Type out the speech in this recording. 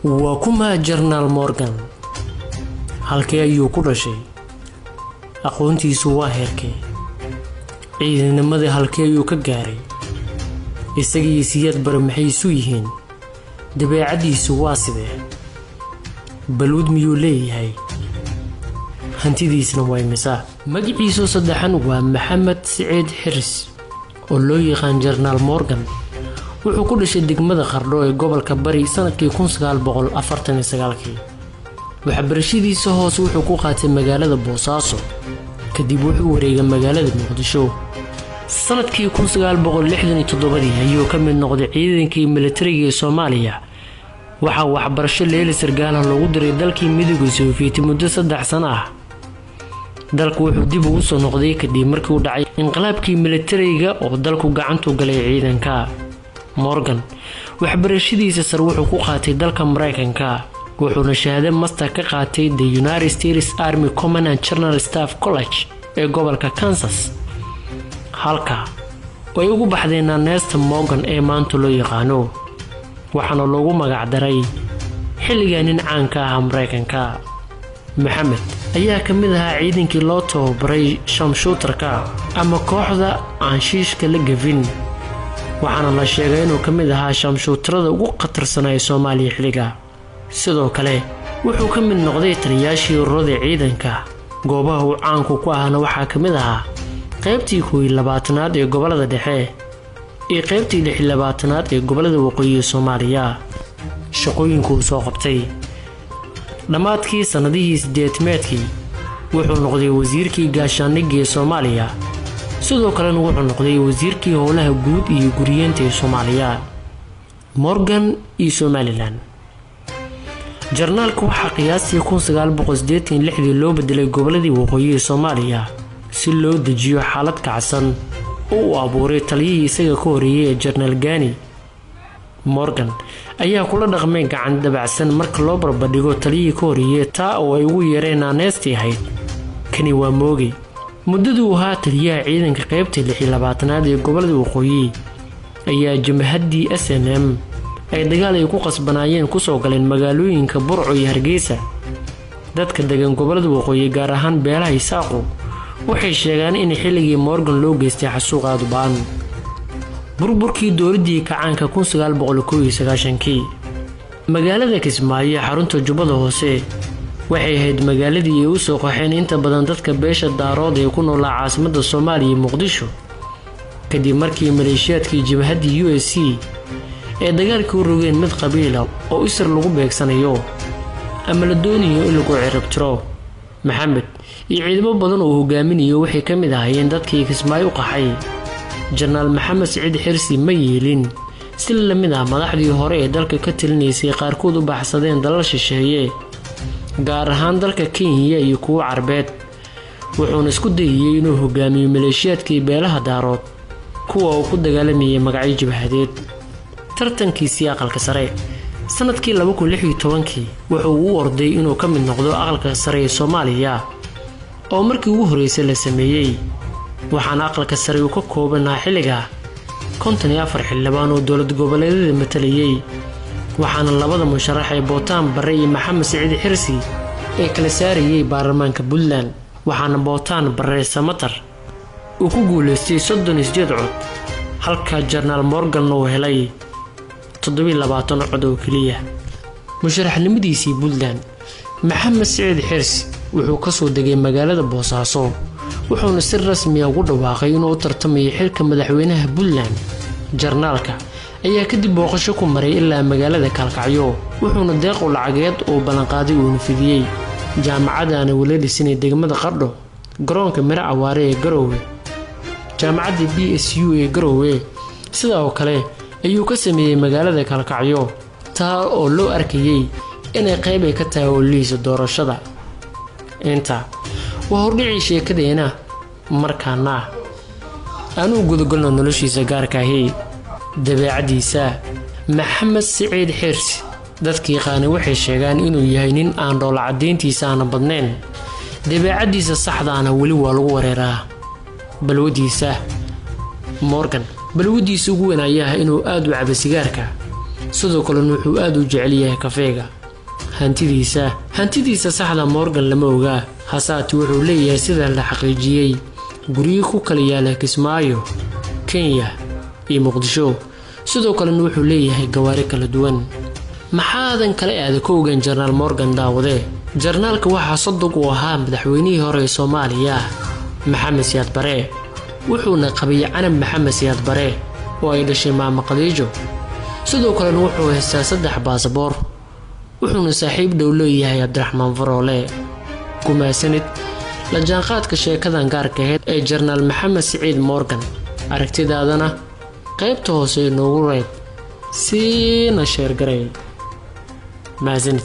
Waa kuma Jenaraal Morgan? Halkee ayuu ku dhashay? Aqoontiisu waa heerkee? Ciidanimadii halkee ayuu ka gaaray? Isagii Siyaad Bare maxay isu yihiin? Dabeecaddiisu waa sidee? Balwad miyuu leeyahay? Hantidiisna waa imisa? Magaciisu saddexan waa Maxamed Siciid Xirs, oo loo yaqaan Jenaraal Morgan. Wuxuu ku dhashay degmada Qardho ee gobolka Bari sanadkii 1949-kii. Waxbarashadiisa hoose wuxuu ku qaatay magaalada Boosaaso. Kadib wuxuu wareegay magaalada Muqdisho. Sanadkii 1967-dii ayuu ka mid noqday ciidankii militariga ee Soomaaliya. Waxaa waxbarasho leeli sargaala loogu diray dalkii Midowga Sofiyeeti muddo 3 sano ah. Dalku wuxuu dib ugu soo noqday kadib markii uu dhacay inqilaabkii militariga oo dalku gacantu galay ciidanka. Morgan waxbarashadiisa sare wuxuu ku qaatay dalka Mareykanka, wuxuuna shahaado master ka qaatay the United States Army Command and General Staff College ee gobolka Kansas, halka ay ugu baxdeen naaneysta Morgan ee maanta loo yaqaano, waxaana loogu magacdaray xilligaa nin caanka ahaa Mareykanka. Maxamed ayaa ka mid ahaa ciidankii loo tababaray sharpshooter-ka ama kooxda aan shiishka la gafin, waxaana la sheegay inuu ka mid ahaa sharpshooter-ada ugu khatarsanaa ee Soomaaliya xilliga. Sidoo kale wuxuu ka mid noqday taliyaashii ururada ciidanka. Goobaha uu caanku ku ahna waxaa ka mid ahaa qaybtii 21-aad ee gobolada dhexe iyo qaybtii 26-aad ee gobolada waqooyi ee Soomaaliya. Shaqooyinka uu soo qabtay: dhammaadkii sannadihii sideetmeedkii wuxuu noqday wasiirkii gaashaandhigga ee Soomaaliya. Sidoo kalena wuxuu noqday wasiirkii howlaha guud iyo guriyeenta ee Soomaaliya. Morgan iyo Somaliland: Jarnaalka waxaa qiyaastii 1986-dii loo bedelay goboladii waqooyi ee Soomaaliya si loo dejiyo xaalad kacsan oo uu abuuray taliyihii isaga ka horeeyay ee Jenaraal Gani. Morgan ayaa kula dhaqmay gacan dabacsan marka loo barbardhigo taliyihii ka horeeyay, taa oo ay ugu yeereen naaneestii ahayd "Kani waa Mooge". Muddadii uu ahaa taliyaha ciidanka qeybta 26-aad ee gobolada waqooyi ayaa jamhaddii SNM ay dagaal ay ku qasbanaayeen kusoo galeen magaalooyinka Burco iyo Hargeysa. Dadka degan gobolada waqooyi, gaar ahaan beelaha Isaaqu, waxay sheegaan in xilligii Morgan loo geystay xasuuq aad u ba'an. Burburkii dowladii kacaanka 1991-kii, magaalada Kismaayo, xarunta Jubbada Hoose, waxay ahayd magaaladii ay u soo qaxeen inta badan dadka beesha Daarood ee ku noolaa caasimadda Soomaaliya, Muqdisho, kadib markii maleeshiyaadkii jabhaddii USC ee dagaalkii u rogeen mid qabiila oo isir lagu beegsanayo ama la doonayo in lagu ciribtiro. Maxamed iyo ciidamo badan oo hogaaminayo waxay ka mid ahaayeen dadkii Kismaayo u qaxay. Jenaraal Maxamed Siciid Xirsi ma yeelin si la mid ah madaxdii hore ee dalka ka talinaysay qaarkood u baxsadeen dalal shisheeye, gaar ahaan dalka Kenya iyo kuwo Carbeed. Wuxuuna isku dayayey inuu hogaamiyo maleeshiyaadkii beelaha Daarood, kuwa uu ku dagaalamayay magacyo jabhadeed. Tartankiisii aqalka sare sanadkii 2016-kii wuxuu u orday inuu ka mid noqdo aqalka sare ee Soomaaliya oo markii ugu horreysay la sameeyey, waxaana aqalka sare uu ka koobanaa xilliga 54 xildhibaan oo dowlad goboleedyada matalayay, waxaana labada musharax ee Bootaan Barre iyo Maxamed Siciid Xirsi ee kala saarayay baarlamaanka Puntland, waxaana Bootaan Barre Samatar uu ku guuleystay 38 cod, halka Jenaraal Morgan uu helay 27 cod oo keliya. Musharaxnimadiisii Puntland, Maxamed Siciid Xirsi wuxuu kasoo degay magaalada Boosaaso, wuxuuna si rasmi ah ugu dhawaaqay inuu u tartamayo xilka madaxweynaha Puntland. Jarnaalka ayaa kadib booqasho ku maray ilaa magaalada Kaalkacyo, wuxuuna deequ lacageed uu ballanqaaday uuna fidiyey jaamacadaana weli dhisinay degmada Qardho, garoonka Miro Cawaare ee Garoowe, jaamacadda BSU ee Garoowe. Sidaa oo kale ayuu ka sameeyey magaalada Kaalkacyo, taa oo loo arkayey inay qayb ay ka tahay ololihiisa doorashada. Inta waa hordhicii sheekadeena. Markaana aanuu gudagalno noloshiisa gaarka ahi. Dabeecaddiisa: Maxamed Siciid Xirsi dadka yaqaana waxay sheegaan inuu yahay nin aan dhoola caddayntiisa aana badnayn, dabeecaddiisa saxdaana weli waa lagu wareeraa. Balwadiisa: Morgan balwadiisa ugu weyn ayaa ah inuu aada u cabo sigaarka. Sidoo kalena wuxuu aada u jecel yahay kafeega. Hantidiisa saxda Morgan lama ogaa, hasaati wuxuu leeyahay, sida la xaqiijiyey, guryo ku kala yaala Kismaayo, Kenya iyo Muqdisho. Sidoo kalena wuxuu leeyahay gawaari kala duwan. Maxaadan kala aada kowgan Jenaraal Morgan, daawade? Jarnaalka waxaa sodog uu ahaa madaxweynihii hore ee Soomaaliya, Maxamed Siyaad Bare, wuxuuna qabay Canab Maxamed Siyaad Bare oo ay dhashay Maama Khadiijo. Sidoo kalena wuxuu haystaa 3 baasaboor, wuxuuna saaxiib dhow leeyahay Cabdiraxmaan Faroole. Kumaasanid la jaanqaadka sheekadan gaarka ahayd ee Jenaraal Maxamed Siciid Morgan. Aragtidaadana qaybta hoose noogu reeb, siina share garay. Mahadsanid.